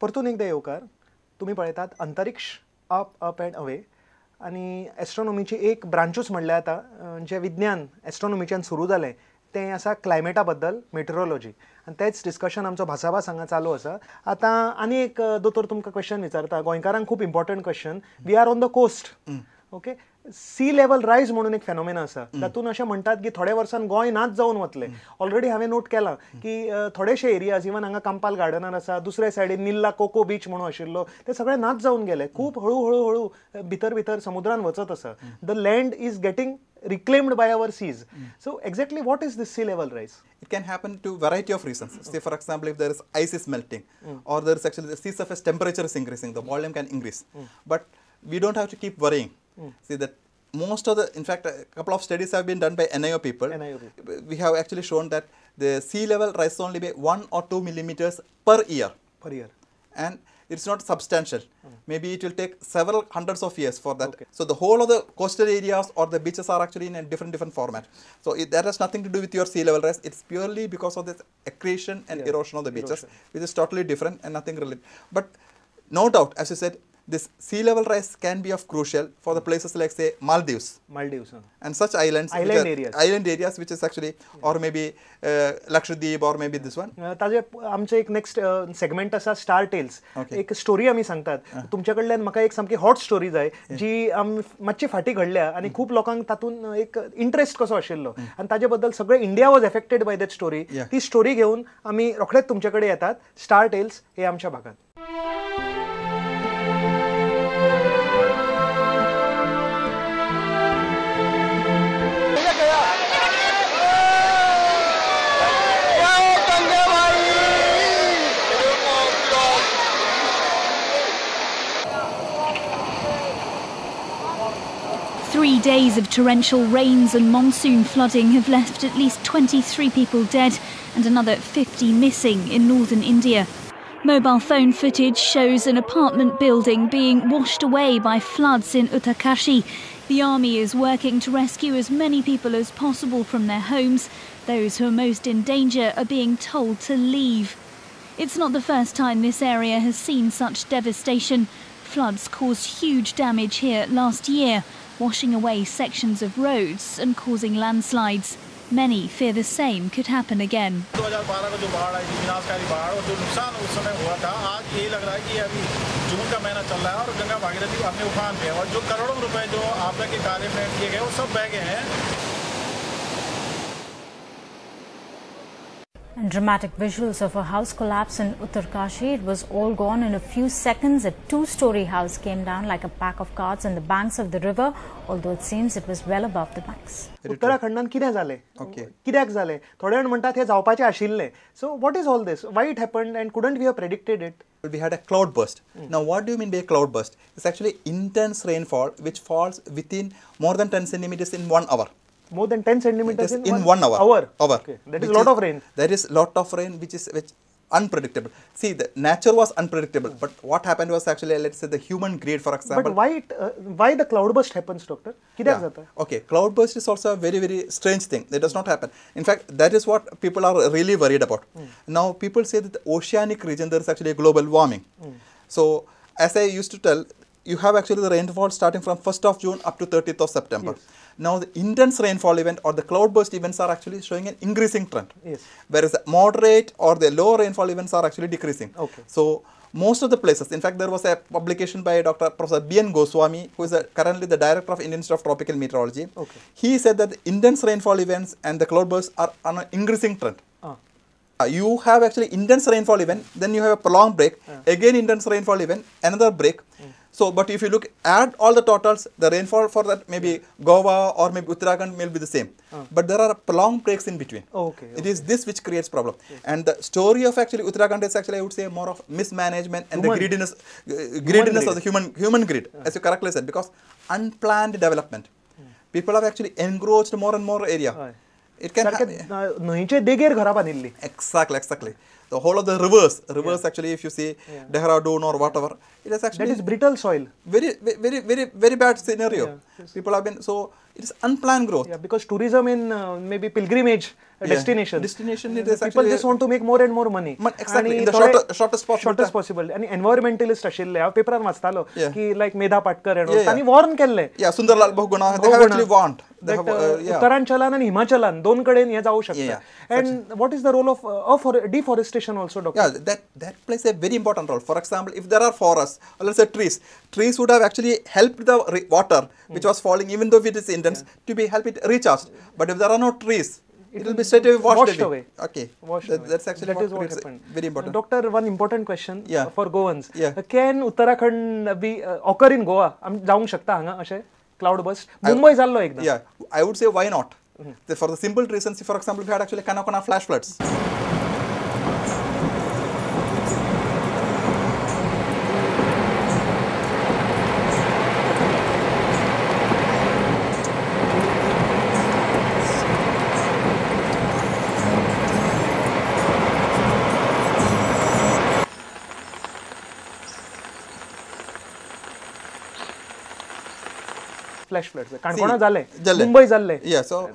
परतून एकदा येवकार. तुमी पळयतात अंतरिक्ष अप अप अँड अवे आनी एस्ट्रोनॉमीची एक ब्रांचूच म्हणल्यार आतां जें विज्ञान एस्ट्रोनॉमीच्यान सुरू जालें तें आसा क्लायमेटा बद्दल, मेटेरोलॉजी. आनी तेंच डिस्कशन आमचो भासाभास हांगा चालू आसा. आतां आनी एक दोतोर तुमकां क्वेश्चन विचारता, गोंयकारांक खूब important question. We are on the coast, okay. Sea level rise म्हणून एक फेनोमेना आसा, तातूंत अशें म्हणटात की थोड्या वर्सान गोंय नाच जावन वतलें. ऑलरेडी हांवें नोट केलां की थोडेशे एरियाज, इवन हांगा कांपाल गार्डनार आसा, दुसऱ्या सायडीन निल्ला कोको बीच म्हणून आशिल्लो, ते सगळे नाच जावन गेले. खूब हळू हळू हळू भितर भितर समुद्रान वचत आसा. The land is getting reclaimed by our seas. So exactly what is this sea level rise? It can happen to variety of reasons. Say for example, if there is ice is melting or there is actually the sea surface temperature is increasing, the volume can increase. But we don't have to keep worrying. See that most of the, in fact, a couple of studies have been done by NIO people. NIO people. We have actually shown that the sea level rises only by 1 or 2 millimeters per year. Per year. And it's not substantial. Maybe it will take several hundreds of years for that. Okay. So the whole of the coastal areas or the beaches are actually in a different format. So that has nothing to do with your sea level rise. It's purely because of this accretion and erosion of the beaches, which is totally different and nothing related. But no doubt, as you said, this sea level rise can be of crucial for the places like say Maldives. Maldives. And such islands. Island areas. Island areas which is actually, or maybe Lakshadweep or maybe this one. ताजे आमचे एक next segment आसा star tales. एक story आमी सांगतात. तुमच्या कडल्यान म्हाका एक सामकी हॉट स्टोरी जाय जी मातशी फाटी घडल्या आनी खूब लोकांक तातूंत एक इंट्रस्ट कसो आशिल्लो आनी ताजे बद्दल सगळे India was affected by that story. ती स्टोरी घेवन आमी रोखडेच तुमचे कडेन येतात. स्टार टेल्स हे आमच्या भागात. Three days of torrential rains and monsoon flooding have left at least 23 people dead and another 50 missing in northern India. Mobile phone footage shows an apartment building being washed away by floods in Uttarkashi. The army is working to rescue as many people as possible from their homes. Those who are most in danger are being told to leave. It's not the first time this area has seen such devastation. Floods caused huge damage here last year, washing away sections of roads and causing landslides. Many fear the same could happen again. 2012 का जो बाढ़ आई थी, विनाशकारी बाढ़, और जो नुकसान उस समय हुआ था, आज ये लग रहा है कि अभी जून का महीना चल रहा है और गंगा भागीरथी अपने उफान पे है और जो करोड़ों रुपए जो आपदा के कार्य में किए गए वो सब बह गए हैं. And dramatic visuals of a house collapse in Uttarkashi. It was all gone in a few seconds. A two-story house came down like a pack of cards on the banks of the river, although it seems it was well above the banks. उत्तराखंडान कितें जालें, कित्याक जालें, थोडे जाण म्हणटात हें जावपाचें आशिल्लें. So what is all this? Why it happened and couldn't we have predicted it? We had a cloud burst. Now what do you mean by a cloud burst? It's actually intense rainfall which falls within more than 10 centimeters in 1 hour. More than 10 centimeters in 1 hour. Hour. Okay. That is a lot of rain. That is lot of rain, which is unpredictable. See, the nature was unpredictable, but what happened was actually, let's say, the human greed, for example. But why the cloud burst happens, doctor? Yeah. Okay, cloud burst is also a very, very strange thing. It does not happen. In fact, that is what people are really worried about. Now, people say that the oceanic region, there is actually a global warming. So, as I used to tell, you have actually the rainfall starting from 1st of June up to 30th of September. Yes. Now, the intense rainfall event or the cloud burst events are actually showing an increasing trend. Yes. Whereas the moderate or the low rainfall events are actually decreasing. Okay. So, most of the places, in fact, there was a publication by Dr. Professor B.N. Goswami, who is currently the director of Indian Institute of Tropical Meteorology. Okay. He said that the intense rainfall events and the cloud bursts are on an increasing trend. You have actually intense rainfall event, then you have a prolonged break, again intense rainfall event, another break. So, but if you look at all the totals, the rainfall for that maybe Goa or maybe Uttarakhand may be the same. But there are prolonged breaks in between. Okay, It is this which creates problem. Yes. And the story of actually Uttarakhand is actually, I would say, more of mismanagement and the greediness, greediness of the human greed, as you correctly said, because unplanned development. People have actually encroached more and more area. It can exactly, exactly. The whole of the rivers actually, if you see Dehradun or whatever, it is actually... That is brittle soil. Very, very, very, very bad scenario. Yeah, yes. People have been, so it is unplanned growth. Yeah, because tourism in maybe pilgrimage, Destination. Destination it is people just want to make more and more money. Exactly, in the shortest possible. Shortest possible. आनी environmentalist आशिल्ले, हांव पेपरार वाचतालो की लायक Medha Patkar and तांणी Warne केल्ले. Yeah, Sundarlal Bahuguna, they have actually warned. उत्तरांचलान आनी हिमाचलान दोन कडेन हें जावूं शकता. And what is the role of deforestation also, doctor? Yeah, that plays a very important role. For example, if there are forests, or let's say trees, trees would have actually helped the water which was falling, even though it is intense, to be help it recharged. But if there are no trees, it will be straight away washed away. Okay, washed away. That's actually that is what happened. Very important. Doctor, one important question for Goans. Yeah. Can Uttarakhand be occur in Goa? जावंक शकता हांगा अशें cloud burst? Mumbai जाल्लो एकदा. Yeah, I would say why not? For the simple reasons, for example, we had actually Canacona flash floods. Flash floods. Canacona जाले, Mumbai जाल्ले. Yeah, so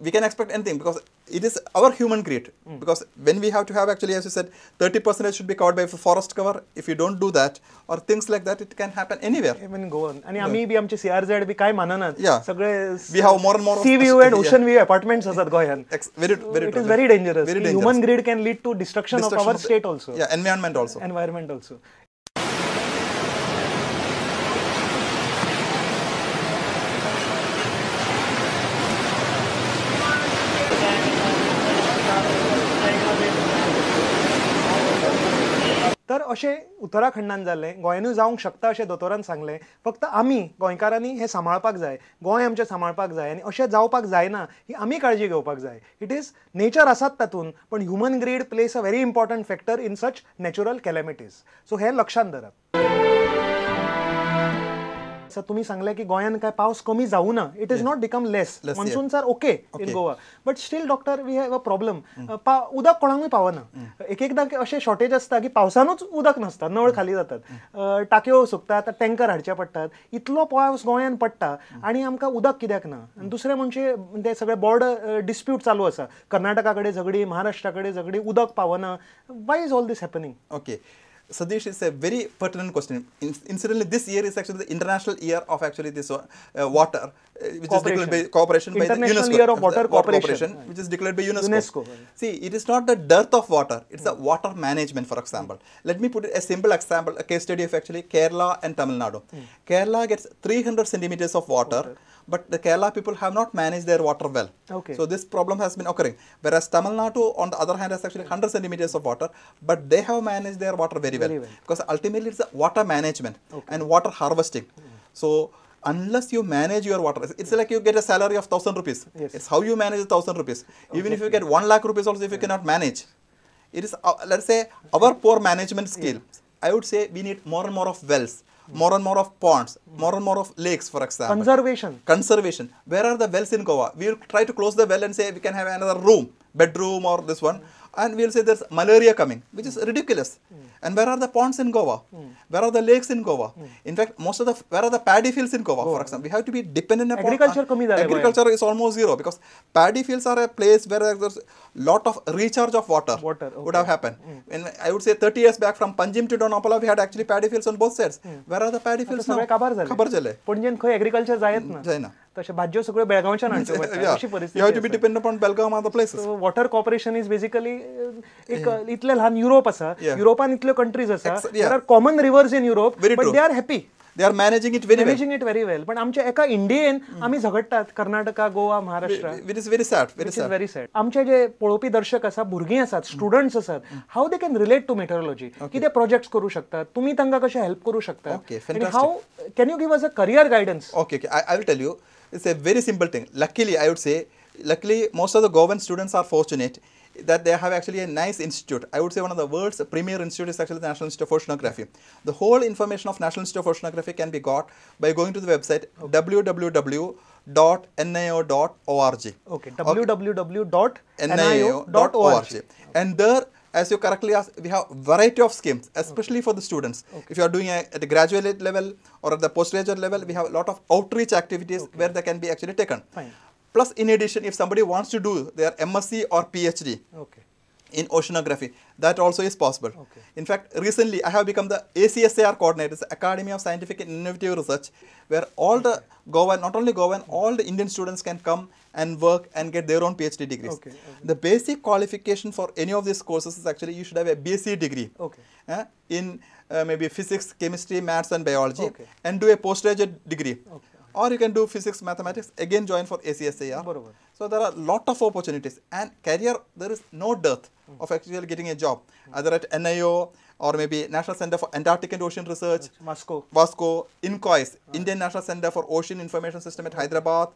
we can expect anything because it is our human greed. Because when we have to have actually, as you said, 30% should be covered by forest cover. If you don't do that or things like that, it can happen anywhere. Even Goa. आणि आम्ही बी आमचे CRZ बी काय माननात. सगळे we have more and more sea view and ocean view apartments असतात गोंयांत. Very, very It is very dangerous. Very dangerous. Human greed can lead to destruction of our state also. Yeah, environment also. Environment also. तर अशें उत्तराखंडान जालें, गोंयानूय जावंक शकता अशें दोतोरान सांगलें. फक्त आमी गोंयकारांनी हें सांबाळपाक जाय, गोंय आमचें सांबाळपाक जाय आनी अशें जावपाक जायना ही आमी काळजी घेवपाक जाय. It is nature आसात तातूंत, पण human greed plays a very important factor in such natural calamities. So हें लक्षांत धरात. तुमी सांगलें की गोंयांत काय पावस कमी जावना, it is not become less, monsoons are okay in Goa, but still doctor we have a problem. उदक कोणाकूय पावना. एक एकदां अशें शॉर्टेज आसता की पावसानूच उदक नासता, नळ खाली जातात, टाकयो सुकतात, टँकर हाडचे पडटात. इतलो पावस गोंयांत पडटा आनी आमकां उदक कित्याक ना? आनी दुसरें म्हणजे ते सगळे बॉर्डर डिस्प्यूट चालू आसा, कर्नाटका कडेन झगडी, महाराष्ट्रा कडेन झगडी, उदक पावना. Why is all this happening? Okay. Satish, it's a very pertinent question. Incidentally, this year is actually the international year of actually this water, which is declared by cooperation by the UNESCO. Year of Water Cooperation, which is declared by UNESCO. See, it is not the dearth of water; it's the water management. For example, let me put a simple example, a case study of actually Kerala and Tamil Nadu. Kerala gets 300 centimeters of water, but the Kerala people have not managed their water well. Okay. So this problem has been occurring. Whereas Tamil Nadu, on the other hand, has actually 100 centimeters of water, but they have managed their water very well. Because ultimately it's water management and water harvesting. So unless you manage your water, it's like you get a salary of 1,000 rupees. Yes. It's how you manage 1,000 rupees. Even if you get 1 lakh rupees also, if you cannot manage, it is, let's say, our poor management skill. I would say we need more and more of wells, more and more of ponds, more and more of lakes, for example. Conservation. Conservation. Where are the wells in Goa? We will try to close the well and say we can have another room, bedroom or this one. And we will say there's malaria coming, which is ridiculous. And where are the ponds in Goa? Where are the lakes in Goa? In fact, most of the, where are the paddy fields in Goa, for example? We have to be dependent upon... Agriculture kami zale. Agriculture is almost zero because paddy fields are a place where there's a lot of recharge of water, would have happened. And I would say 30 years back from Panjim to Donapola, we had actually paddy fields on both sides. Where are the paddy fields now? Kabar jale. Panjim खंय agriculture जायत ना. जायना. तशें भाजयो सगळ्यो बेळगांवच्यान हाडच्यो पडटा, अशी परिस्थिती. You have to be dependent upon Belgaum other places. So water cooperation is basically एक इतले ल्हान युरोप आसा, युरोपान इतल्यो कंट्रीज आसा, there are common rivers in Europe, but they are happy. They are managing it very well. Managing it very well. पण आमच्या एका इंडियेन आमी झगडटात, Karnataka, Goa, Maharashtra. It is very sad. Very sad. Very sad. आमचे जे पळोवपी दर्शक आसा, भुरगीं आसात, स्टुडंट्स आसात, how they can relate to meteorology? कितें प्रोजेक्ट्स करूं शकतात, तुमी तांकां कशें हेल्प करूं शकतात? Okay, how can you give us a career guidance? Okay, I will tell you. It's a very simple thing. Luckily, I would say, luckily most of the Goan students are fortunate that they have actually a nice institute. I would say one of the world's premier institute is actually the National Institute of Oceanography. The whole information of National Institute of Oceanography can be got by going to the website www.nio.org. Okay, www.nio.org. And there, as you correctly asked, we have variety of schemes, especially for the students. If you are doing at the graduate level or at the postgraduate level, we have a lot of outreach activities where they can be actually taken. Fine. Plus, in addition, if somebody wants to do their MSc or PhD in oceanography, that also is possible. Okay. In fact, recently I have become the ACSIR coordinator, it's the Academy of Scientific and Innovative Research, where all the Goan, not only Goan, all the Indian students can come and work and get their own PhD degrees. Okay. The basic qualification for any of these courses is actually you should have a BSc degree in maybe physics, chemistry, maths and biology, and do a postgraduate degree. Or you can do physics, mathematics, again join for ACSIR. Barobar. So there are lot of opportunities, and career, there is no dearth of actually getting a job, either at NIO or maybe National Center for Antarctic and Ocean Research, Vasco, INCOIS, Indian National Center for Ocean Information System at Hyderabad,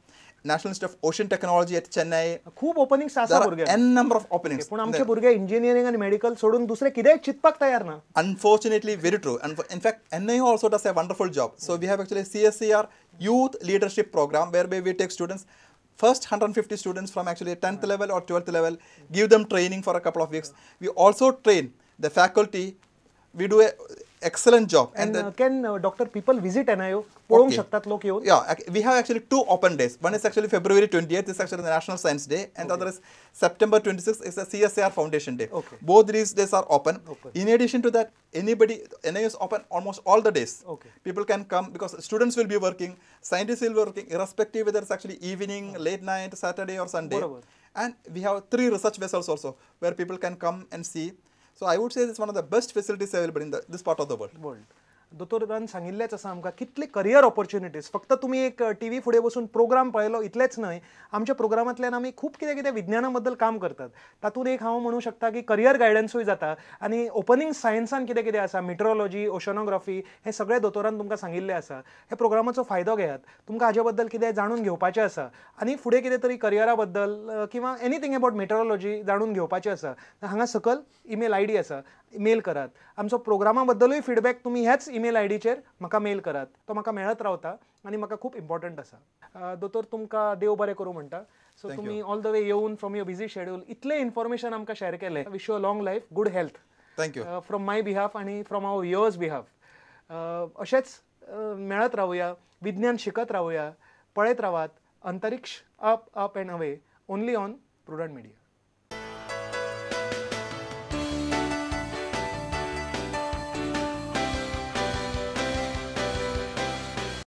National Institute of Ocean Technology at Chennai. खूब openings आसा भुरग्यांक. N number of openings. पूण आमचे भुरगे engineering आनी medical सोडून दुसरे कितेंय चिंतपाक तयार ना. Unfortunately, very true. And in fact, NIO also does a wonderful job. So we have actually CSIR Youth Leadership Program, whereby we take students, first 150 students from actually 10th level or 12th level, give them training for a couple of weeks. We also train the faculty. We do an excellent job. And can doctor people visit NIO? पळोवंक शकतात लोक येवन? Yeah, we have actually two open days. One is actually February 28th, is actually the National Science Day, and the other is September 26th, is the CSIR Foundation Day. Both these days are open. In addition to that, anybody, NIO is open almost all the days. People can come because students will be working, scientists will be working, irrespective whether it's actually evening, late night, Saturday or Sunday. And we have 3 research vessels also where people can come and see. So I would say it's one of the best facilities available in this part of the world. दोतोरान सांगिल्लेंच आसा आमकां कितले career opportunities. फक्त तुमी एक T V फुडें बसून programme पळयलो इतलेंच न्हय, आमच्या प्रोग्रामांतल्यान आमी खूब कितें कितें विज्ञाना बद्दल काम करतात. तातूंत एक हांव म्हणूं शकता की करियर गायडन्सूय जाता आनी ओपनिंग सायन्सान कितें कितें आसा, मिट्रोलॉजी, ओशनोग्राफी, हें सगळें दोतोरान तुमकां सांगिल्लें आसा. ह्या प्रोग्रामाचो फायदो घेयात. तुमकां हाजे बद्दल कितें जाणून घेवपाचें आसा आनी फुडें कितें तरी करियरा बद्दल किंवा एनीथींग अबाउट मिट्रोलॉजी जाणून घेवपाचें आसा, हांगा सकयल ईमेल I D आसा, मेल करात. आमचो प्रोग्रामा बद्दलूय फिडबॅक तुमी ह्याच ईमेल I डीचेर म्हाका मेल करात, तो म्हाका मेळत रावता आनी म्हाका खूब इम्पॉर्टंट आसा. दोतोर तुमकां देव बरें करूं म्हणटा. सो तुमी ऑल the वे येवन फ्रॉम your busy schedule इतलें इन्फॉर्मेशन आमकां शेअर केलें. Wish you a long life, good health. Thank you. From my behalf आनी फ्रॉम our viewers behalf. अशेंच मेळत रावया, विज्ञान शिकत रावया, पळयत रावात Antariksh up up and away, only on Prudent Media.